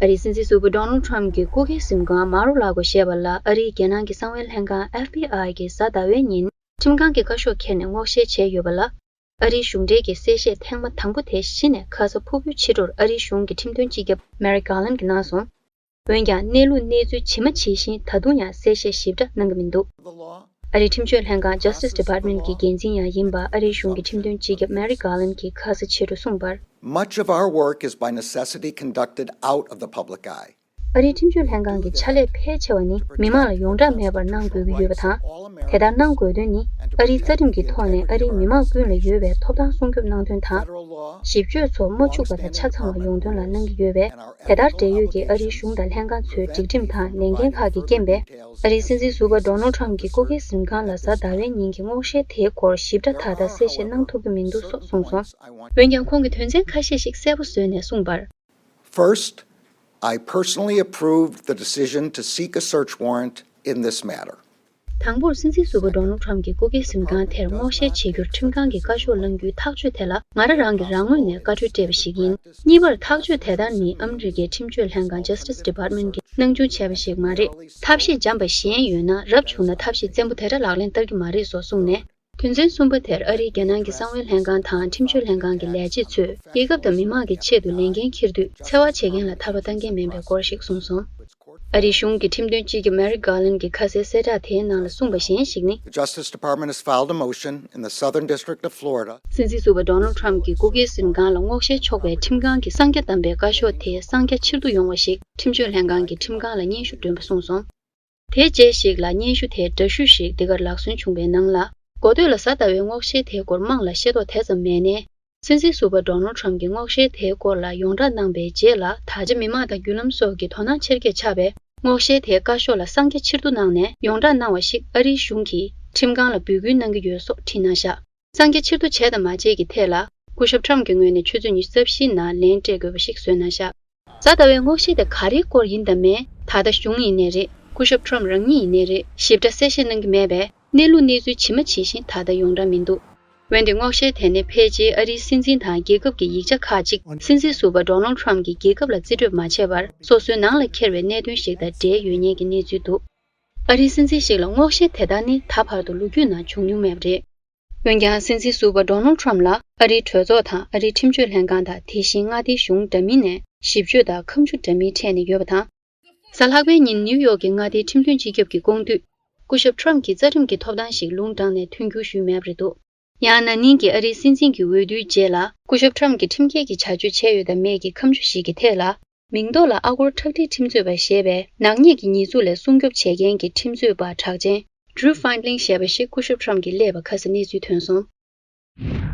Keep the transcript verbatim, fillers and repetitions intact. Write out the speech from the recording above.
ཨ་རིའི་སྲིད་འཛིན་ཟུར་པ་Donald Trump གྱི་སྐུ་སྒེར་གཟིམ་ཁང་Mar-a-Lago ཞེས་པ་ལ་ཨ་རིའི་རྒྱལ་ནང་གི་གསང་བའི་ལྷན་ཁང་F B I གིས་གཟའ་ཟླ་བའི་ཉིན་ཁྲིམས་ཁང་གི་བཀའ་ཤོག་འཁྱེར་ནས་སྔོག་བཤེར་བྱས་ཡོད་པ་ལ། ཨ་རིའི་གཞུང་འབྲེལ་གྱི་གསལ་བཤད་ཐེངས་མ་དང་པོ་དེ་གཞི་ནས་ཁ་ས་ཕུར་བུའི་ཕྱི་དྲོར་ཨ་རིའི་གཞུང་གི་ཁྲིམས་དོན་སྤྱི་ཁྱབ་Merrick Garland གྱིས་གནང་སོང་། འོན་ཀྱང་གནས་ལུགས་གནས་ཚུལ་ཇི་མ་ཇི་བཞིན་ད་དུང་ཡང་གསལ་བཤད་ཞིབ་ཕྲ་གནང་གི་མི་འདུག་ཨ་རིའི་ཁྲིམས་གཅོད་ལྷན་ཁང་Justice Department གྱི་འགན་འཛིན་ཡང་ཡིན་པ་ཨ་རིའི་གཞུང་གི་ཁྲིམས་དོན་སྤྱི་ཁྱབ་Merrick Garland གྱིས་ཁ་ས་ཕྱི་དྲོ་གསུངས་པར། Much of our work is by necessity conducted out of the public eye. ཨ་རིའི་ཁྲིམས་གཅོད་ལྷན་ཁང་གི་ཕྱག་ལས་ཕལ་ཆེ་བ་ནི་མི་མང་ལ་ཡོངས་གྲགས་མེད་པར་གནང་དགོས་ཀྱི་ཡོད་པ་དང་། དེ་ལྟར་གནང་དགོས་དོན་ནི་ཨ་རིའི་རྩ་ཁྲིམས་ཀྱི་ཐོག་ནས་ཨ་རིའི་མི་མང་ཀུན་ལ་ཡོད་པའི་ཐོབ་ཐང་སྲུང་སྐྱོབ་གནང་དོན་དང་། ཞིབ་དཔྱོད་ཚོ་མ་འཆུག་པ་དང་ཆ་ཚང་བ་ཡོང་དོན་ལ་གནང་གི་ཡོད་པས། དེ་ལྟར་འབྲེལ་ཡོད་ཀྱི་ཨ་རིའི་གཞུང་དང་ལྷན་ཁང་ཚོའི་སྒྲིག་ཁྲིམས་དང་ལས་འགན་ཁག་གི་རྐྱེན་པས། ཨ་རིའི་སྲིད་འཛིན་ཟུར་པ་Donald Trump གྱི་སྐུ་སྒེར་གཟིམ་ཁང་ལ་གཟའ་ཟླ་བའི་ཉིན་གྱི་སྔོག་བཤེར་དེའི་སྐོར་ཞིབ་ཕྲ་ད་ལྟ་གསལ་བཤད་གནང་ཐུབ་ཀྱི་མི་འདུག་སོགས་གསུངས་སོང་། འོན་ཀྱང་ཁོང་གིས་དོན་ཚན་ཁ་ཤས་ཤིག་གསལ་པོ་བཟོས་ནས་གསུངས་པར། First, I personally approved the decision to seek a search warrant in this matter. དང་པོར་སྲིད་འཛིན་ཟུར་པ་Donald Trump གྱིས་སྐུ་སྒེར་གཟིམ་ཁང་དེར་སྔོག་བཤེར་བྱེད་རྒྱུར་ཁྲིམས་ཁང་གི་བཀའ་ཤོག་བླང་རྒྱུའི་ཐག་གཅོད་དེ་ལ་ང་རང་རང་གིས་རང་ངོས་ནས་བཀའ་འཁྲོལ་སྤྲད་པ་ཞིག་ཡིན། གཉིས་པར་ཐག་གཅོད་དེ་ལྟར་ནི་ཨ་མི་རི་ཀའི་ཁྲིམས་གཅོད་ལྷན་ཁང་Justice Department གྱིས་སྣང་ཆུང་བྱས་པ་ཞིག་མ་རེད། ཐབས་ཤེས་འཇམ་པ་གཞན་ཡོད་ན་རབ་བྱུང་ན་ཐབས་ཤེས་བཙན་པོ་དེ་འདྲ་ལག་ལེན་བསྟར་གྱི་མ་རེད་སོགས་གསུངས་ནས། དོན་ཚན་གསུམ་པ་དེར་ཨ་རིའི་རྒྱལ་ནང་གི་གསང་བའི་ལྷན་ཁང་དང་ཁྲིམས་གཅོད་ལྷན་ཁང་གི་ལས་བྱེད་ཚོས་རྒྱལ་ཁབ་དང་མི་མང་གི་ཆེད་དུ་ལས་འགན་འཁྱེར་དུས་འཚེ་བ་བྱེད་མཁན་ལ་ཐར་པ་གཏང་མཁན་མིན་པའི་སྐོར་ཞིག་གསུངས་སོང་། ཨ་རིའི་གཞུང་གི་ཁྲིམས་དོན་སྤྱི་ཁྱབ་Merrick Garland གྱིས་ཁ་སའི་གསལ་བསྒྲགས་དེའི་ནང་ལ་གསུངས་པ་གཞན་ཞིག་ནི། The Justice Department has filed a motion in the Southern District of Florida. སྲིད་འཛིན་ཟུར་པ་Donald Trump གྱིས་སྐུ་སྒེར་གཟིམ་ཁང་ལ་སྔོག་བཤེར་ཆོག་པའི་ཁྲིམས་ཁང་གི་གསང་རྒྱ་བདམས་པའི་བཀའ་ཤོག་དེ་གསང་རྒྱ་ཕྱིར་བསྡུ་ཡོང་བ་ཞིག་ཁྲིམས་གཅོད་ལྷན་ཁང་གི་ཁྲིམས་ཁང་ལ་སྙན་ཞུ་འདོན་པ་གསུངས་སོང་། དེའི་རྗེས་ཤིག་ལ་སྙན་ཞུ་དེའི་འདྲ་བཤུས་ཤིག་འདི་གར་ལག་སོན་བྱུང་བའི་ནང་ལ། འགོ་སྟོད་ལ་གཟའ་ཟླ་བའི་སྔོག་བཤེར་དེའི་སྐོར་དམངས་ལ་ཤེས་རྟོགས་དེ་ཙམ་མེད་ནའི། སྲིད་འཛིན་ཟུར་པ་Donald Trump གྱིས་སྔོག་བཤེར་དེའི་སྐོར་ལ་ཡོངས་བསྒྲགས་གནང་པའི་རྗེས་ལ། ད་ཆ་མི་མང་དང་བརྒྱུད་ལམ་སོགས་ཀྱི་དོ་སྣང་ཆེར་སྐྱེད་ཆགས་པས། སྔོག་བཤེར་དེའི་བཀའ་ཤོག་ལ་གསང་རྒྱ་ཕྱིར་བསྡུ་གནང་ནས་ཡོངས་བསྒྲགས་གནང་བ་ཞིག་ཨ་རིའི་གཞུང་གིས་ཁྲིམས་ཁང་ལ་འབོད་སྐུལ་གནང་གི་ཡོད་སོགས་བྲིས་གནང་བཞག་གསང་རྒྱ་ཕྱིར་བསྡུ་བྱས་དང་མ་བྱས་ཀྱི་ཐད་ལ། སྐུ་ཞབས་Trump གྱི་ངོས་ནས་ཆུ་ཚོད་ཉི་ཤུ་རྩ་བཞིའི་ནང་ལན་སྤྲད་དགོས་པ་ཞིག་བཟོས་གནང་བཞག་གཟའ་ཟླ་བའི་སྔོག་བཤེར་དེ་ག་རེའི་སྐོར་ཡིན་དང་མིན། ད་ལྟ་གཞུང་ཡིན་ནའི་རེད། སྐུ་ཞབས་Trump རང་ཉིད་ཡིན་ནའི་རེད། ཞིབ་ཕྲ་གསལ་བཤད་གནང་གི་མེད་པས། གནས་ལུགས་གནས་ཚུལ་ཇི་མ་ཇི་བཞིན་ད་ལྟ་ཡོངས་གྲགས་མི་འདུག་འོན་ཏེ་སྔོག་བཤེར་དེ་ནི་ཕལ་ཆེར་ཨ་རིའི་སྲིད་འཛིན་དང་རྒྱལ་ཁབ་ཀྱི་ཡིག་ཆ་ཁག་ཅིག་སྲིད་འཛིན་ཟུར་པ་Donald Trump གྱིས་རྒྱལ་ཁབ་ལ་རྩིས་སྤྲོད་མ་བྱས་པར་སོ་སོའི་ནང་ལ་འཁྱེར་བའི་གནད་དོན་ཞིག་དང་འབྲེལ་ཡོད་ཉེན་གྱི་གནས་ཚུལ་འདུག་ཨ་རིའི་སྲིད་འཛིན་ཞིག་ལ་སྔོག་བཤེར་དེ་ལྟར་ནི་ད་བར་དུ་ལོ་རྒྱུས་ནང་བྱུང་མྱོང་མེད་པ་རེད། འོན་ཀྱང་སྲིད་འཛིན་ཟུར་པ་Donald Trump ལ་ཨ་རིའི་གྲོས་ཚོགས་དང་ཨ་རིའི་ཁྲིམས་གཅོད་ལྷན་ཁང་དང་དེ་བཞིན་མངའ་སྡེའི་གཞུང་འདྲ་མིན་ནས་ཞིབ་དཔྱོད་དང་ཁ་མཆུ་འདྲ་མིན་འཕྲད་ནས་ཡོད་པ་དང་། གཟའ་ལྷག་པའི་ཉིན་ནིའུ་ཡོག་གི་མངའ་སྡེའི་ཁྲིམས་དོན་སྤྱི་ཁྱབ་ཀྱིས་སྐོང་དུས། སྐུ་ཞབས་Trump གྱིས་རྩ་ཁྲིམས་ཀྱི་ཐོབ་ཐང་ཞིག་ལུང་དྲངས་ནས་མཐུན་འགྱུར་ཞུས་མེད་པ་རེད་འདུག་ཡང་ན་ནིང་གི་ཨ་རིའི་སྲིད་འཛིན་གྱི་འོས་བསྡུའི་རྗེས་ལ་སྐུ་ཞབས་Trump གྱིས་ཁྲིམས་འགལ་གྱི་བྱ་སྤྱོད་བྱས་ཡོད་དམ་མེད་ཀྱི་ཁ་མཆུ་ཞིག་གི་ཐད་ལ། མིང་ཐོག་ལ་ཨ་སྒོར་ཁྲག་ཁྲིག་ཁྲིམས་རྩོད་པ་ཞེས་པའི་ནག་ཉེས་ཀྱི་ཉེས་འཛུགས་ལས་སྲུང་སྐྱོབ་བྱེད་མཁན་གྱི་ཁྲིམས་རྩོད་པ་གྲགས་ཅན་Drew Findling ཞེས་པ་ཞིག་སྐུ་ཞབས་Trump གྱིས་གླས་པ་ཁ་སང་གནས་ཚུལ་ཐོན་སོང་།